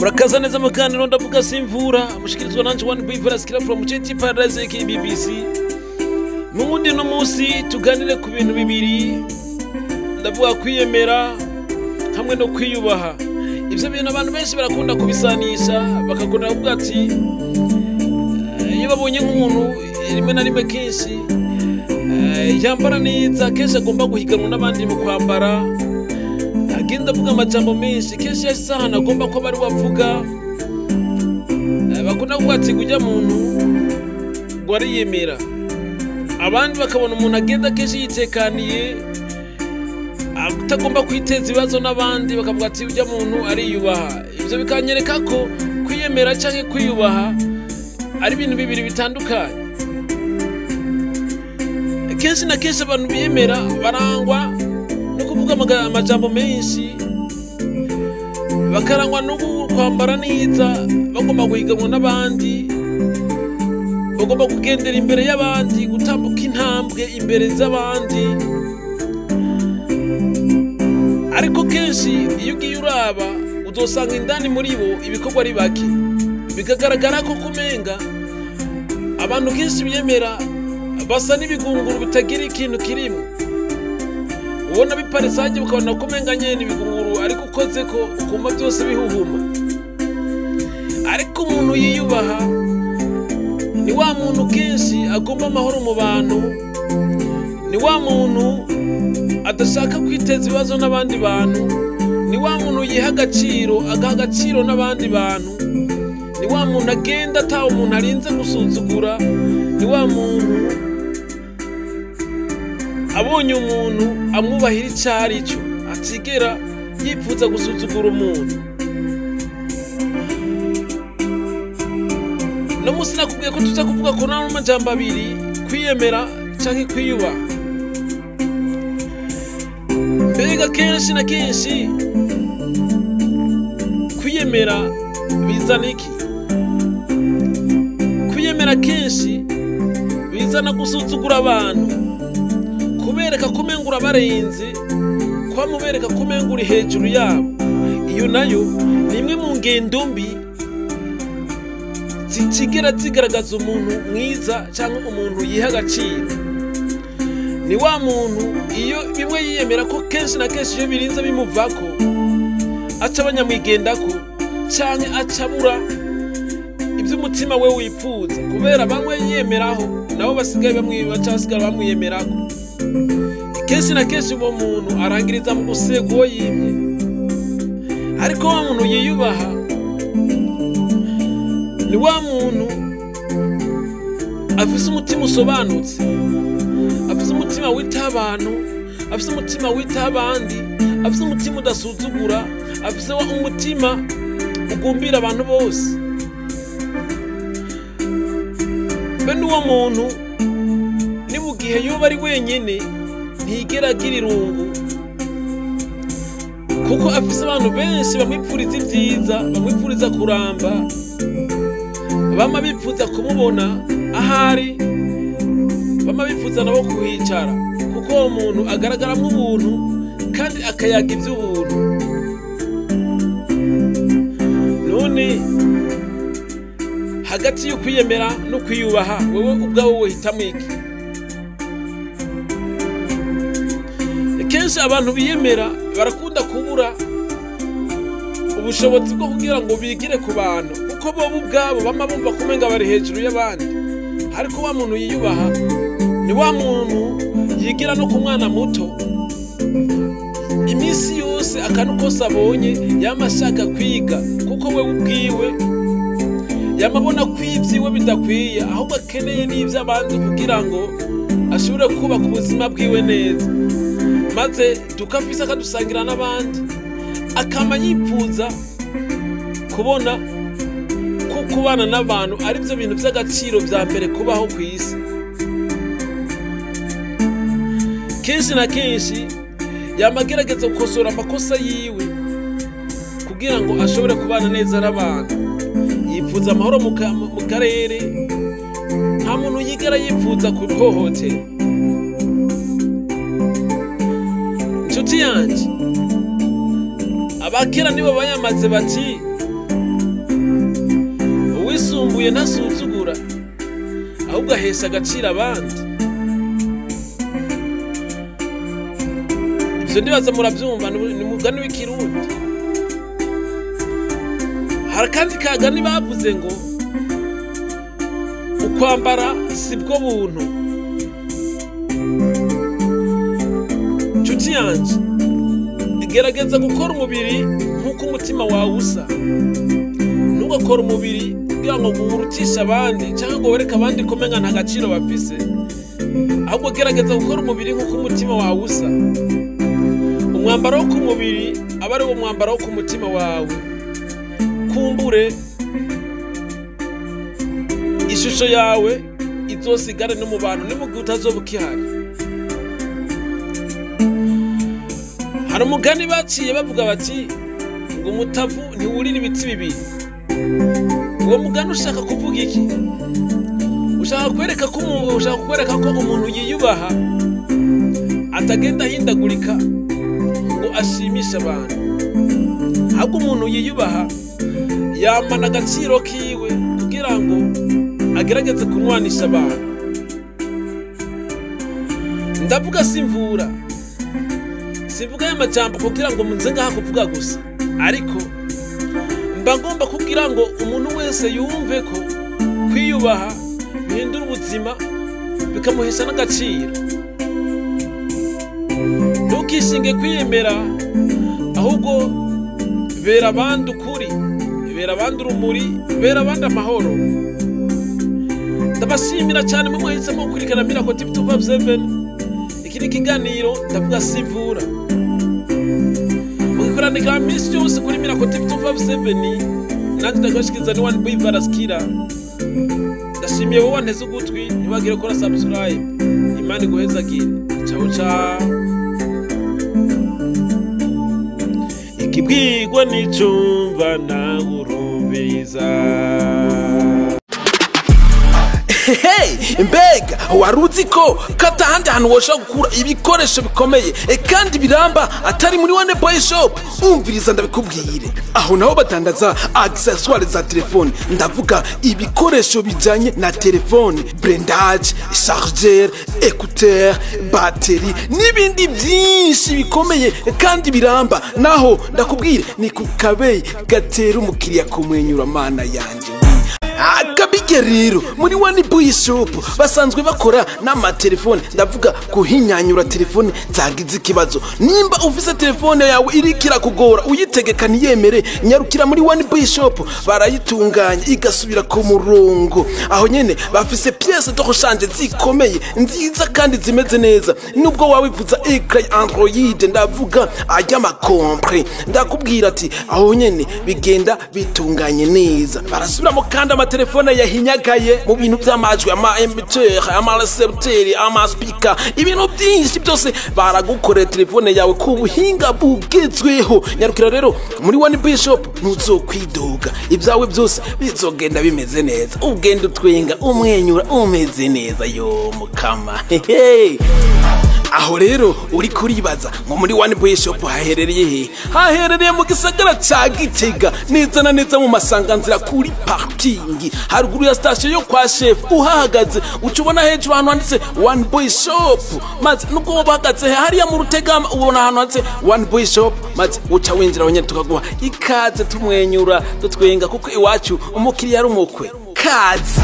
Murakaza neza mu kiganiro Ndavuga Simvura, mushikirizwa nanje One Boy Veraskira from JT Paradise KBBC. Mu wundi no munsi tuganire ku bintu bibiri, ndavuga kwiyemera hamwe no kwiyubaha. Ivyo bintu abantu benshi barakunda kubisanisha, bakakunda kuvuga ati iyo babonye nk'umuntu rimwe na rimwe kenshi yambara neza, kenshi agomba guhiganwa n'abandi mu kwambara, agenda avuga amajambo menshi, kenshi yashyize ahantu agomba ko bari wavuga, bakunda kuvuga ati ujya muntu ngo ariyemera. Abandi bakabona umuntu agenda kenshi yitekaniye, atagomba kwiteza ibibazo n'abandi, bakavuga ati ujya muntu ariyubaha. Ivyo bikanyereka ko kwiyemera canke kwiyubaha ari ibintu bibiri bitandukanye. Kenshi na kenshi abantu biyemera barangwa no kuvuga amajambo menshi, bakarangwa no kwambara neza, bagomba guhiganwa n'abandi, bagomba kugendera imbere y'abandi, gutambuka intambwe imbere z'abandi. Ariko kenshi iyo ugiye uraba uzosanga indani muri bo ibikorwa ari bake, bikagaragara ko kumenga abantu kenshi biyemera basa n'ibigunguru bitagira ikintu kirimo. Ubona biparisage ukabona ko umenga nyene ibigunguru, ariko ukoze ko ukumva byose bihuhuma. Ariko umuntu yiyubaha ni wa muntu kenshi agomba amahoro mu bantu, ni wa muntu adashaka kwiteza ibibazo n'abandi bantu, ni wa muntu yiha agaciro, agaha agaciro n'abandi bantu, ni wa muntu agenda ata umuntu arinze gusuzugura, ni wa muntu abonye umuntu amwubahira ico ari cyo, atigera yipfuza gusuzugura umuntu. No musi nakubwiye ko tuza kuvuga ko nta majambo abiri, kwiyemera canke kwiyubaha. Mbega kenshi na kenshi kwiyemera bizana iki? Kwiyemera kenshi bizana gusuzugura abantu, kubereka ko umenga urabarenze, kwamubereka ko umenga uri hejuru yabo. Iyo nayo ni imwe mu ngendo mbi zitigera zigaragaza umuntu mwiza cyangwa umuntu yiha agaciro. Ni wa muntu iyo bimwe yiyemera ko kenshi na kenshi iyo birinze bimuvako aca abanyamwigendako canke aca abura ivy'umutima we wipfuza, kubera bamwe yiyemeraho nabo basigaye basigara bamwiyemerako. Kenshi na kenshi uwo muntu arangiriza mu gusega uwo yimye. Ariko wa muntu yiyubaha ni wa muntu afise umutima usobanutse, afise umutima wita abantu, afise umutima wita abandi, afise umutima udasuzugura, afise umutima ugumbira abantu bose. Bene uwo muntu ni mu gihe yoba ari wenyene ntigera agira irungu, kuko afise abantu benshi bamwipfuriza ivyiza, bamwipfuriza kuramba, bama bipfuza kumubona ahari, bama bipfuza nabo kuhicara, kuko uwo muntu agaragaramwo ubuntu kandi akayaga ivy'ubuntu. None hagati yo kwiyemera no kwiyubaha, wewe ubwawe wohitamwo iki? Kenshi abantu biyemera barakunda kubura ubushobozi bwo kugira ngo bigire ku bantu, kuko bo ubwabo bama bumva ko umenga bari hejuru y'abandi. Ariko wa muntu yiyubaha ni wa muntu yigira no ku mwana muto, iminsi yose akantu kose abonye yama ashaka kwiga, kuko we ubwiwe yama abona ko ivyiwe bidakwiye, ahubwo akeneye n'ivy'abandi kugira ngo ashobore kubaka ubuzima bwiwe neza, maze dukafise akadusangira n'abandi, akama yipfuza kubona ko kubana n'abantu ari byo bintu by'agaciro vya mbere kubaho ku isi. Kenshi na kenshi yama agerageza gukosora amakosa yiwe kugira ngo ashobore kubana neza n'abantu. Yipfuza amahoro mu karere, nta muntu yigera yipfuza kuhohotera. Inshuti yanje, abakera nibo bayamaze bati Uwisumbuye ntasuzugura, ahubwo ahesha agaciro abandi. Ivyo ndibaza muravyumva, ni umugani w'ikirundi. Hari akandi kagani bavuze ngo ukwambara si bwo buntu. Nshuti yanje, gerageza gukora umubiri nk'uko umutima wawe usa. Ntugakore umubiri kugira ngo uwurutishe abandi cyangwa ngo wereke abandi ko umenga nta gaciro bafise, ahubwo gerageza gukora umubiri nk'uko umutima wawe usa. Umwambaro wo ku mubiri aba ari wo mwambaro wo ku mutima wawe. Kumbure ishusho yawe izosigare no mu bantu nimugihe utazoba ukihari. Hari umugani baciye bavuga bati ngo umutavu ntiwurira ibiti bibiri. Uwo mugani ushaka kuvuga iki? Ushaka kwereka ko umuntu yiyubaha atagenda ahindagurika ngo ashimishe abantu, ahubwo umuntu yiyubaha yamana agaciro kiwe kugira ngo agerageze kunwanisha abantu. Ndavuga simvura, simvuga y'amajambo kugira ngo munze ngaha kuvuga gusa, ariko mba ngomba kugira ngo umuntu wese yumve ko kwiyubaha bihindura ubuzima bikamuhesha n'agaciro. Ntukishinge kwiyemera, ahubwo bera abandi ukuri, bera abandi urumuri, bera abandi amahoro. Ndabashimira cyane mwe mwahisemo gukurikirana Miracle TV 257. Iki ni ikiganiro ndavuga simvura, mugikoranika minsi yose kuri Miracle TV 257. Nanjye ndakubashikiriza ni One Boy Varaskira. Ndashimiye wowe wanteze ugutwi, ntiwagire gukora subscribe. Imana iguhezagire. Ciao ciao. Ikibwirwa n'icumva nawe urumviriza. Hey, mbega waruzi ko kata handi hantu woshobora gukura ibikoresho bikomeye kandi biramba atari muri One Boy Shop? Umviriza ndabikubwire, aho naho badandaza accessoires za telefone, ndavuga ibikoresho bijanye na telefone, blindage, chargeur, écouteur, batterie n'ibindi byinshi bikomeye kandi biramba. Naho ndakubwire ni ku kabeyi gatera umukiriya kumwenyura mana yanje. Akabige rero muri One Boy Shop basanzwe bakora n'amatelefone, ndavuga kuhinyanyura telefone zagize ikibazo. Nimba ufise telefone yawe irikira kugora uyitegeka ntiyemere, nyarukira muri One Boy Shop barayitunganya igasubira ku murongo. Aho nyene bafise pièces de rechange zikomeye nziza kandi zimeze neza. Nubwo wawivuza écran Android, ndavuga ajya makompre, ndakubwira ati aho nyene bigenda bitunganye neza. Barasubiramo kandi amatelefone yahinyagaye mu bintu by'amajwi, ama émetteur, ama récepteur, ama speaker, ibintu byinshi byose baragukorera telefone yawe ku buhinga bugezweho. Nyarukira rero muri One Boy Shop, ntuzokwidoga, ibyawe byose bizogenda bimeze neza, ugenda utwenga umwenyura umeze neza yo mukama. Hehe. Aho rero uri kuribaza ngo muri One Boy Shop haherereye he? Haherereye mu gisagara ca Gitega, neza na neza mu masanganzira kuri parking, haruguru ya station yo kwa chef. Uhahagaze uca ubona hejuru ahantu handitse One Boy Shop, maze nubwo woba uhagaze hariya mu Rutegama ubona ahantu handitse One Boy Shop, maze uca winjira aho nyene tukaguha ikaze tumwenyura dutwenga, kuko iwacu umukiriya ari umukwe. Kaze.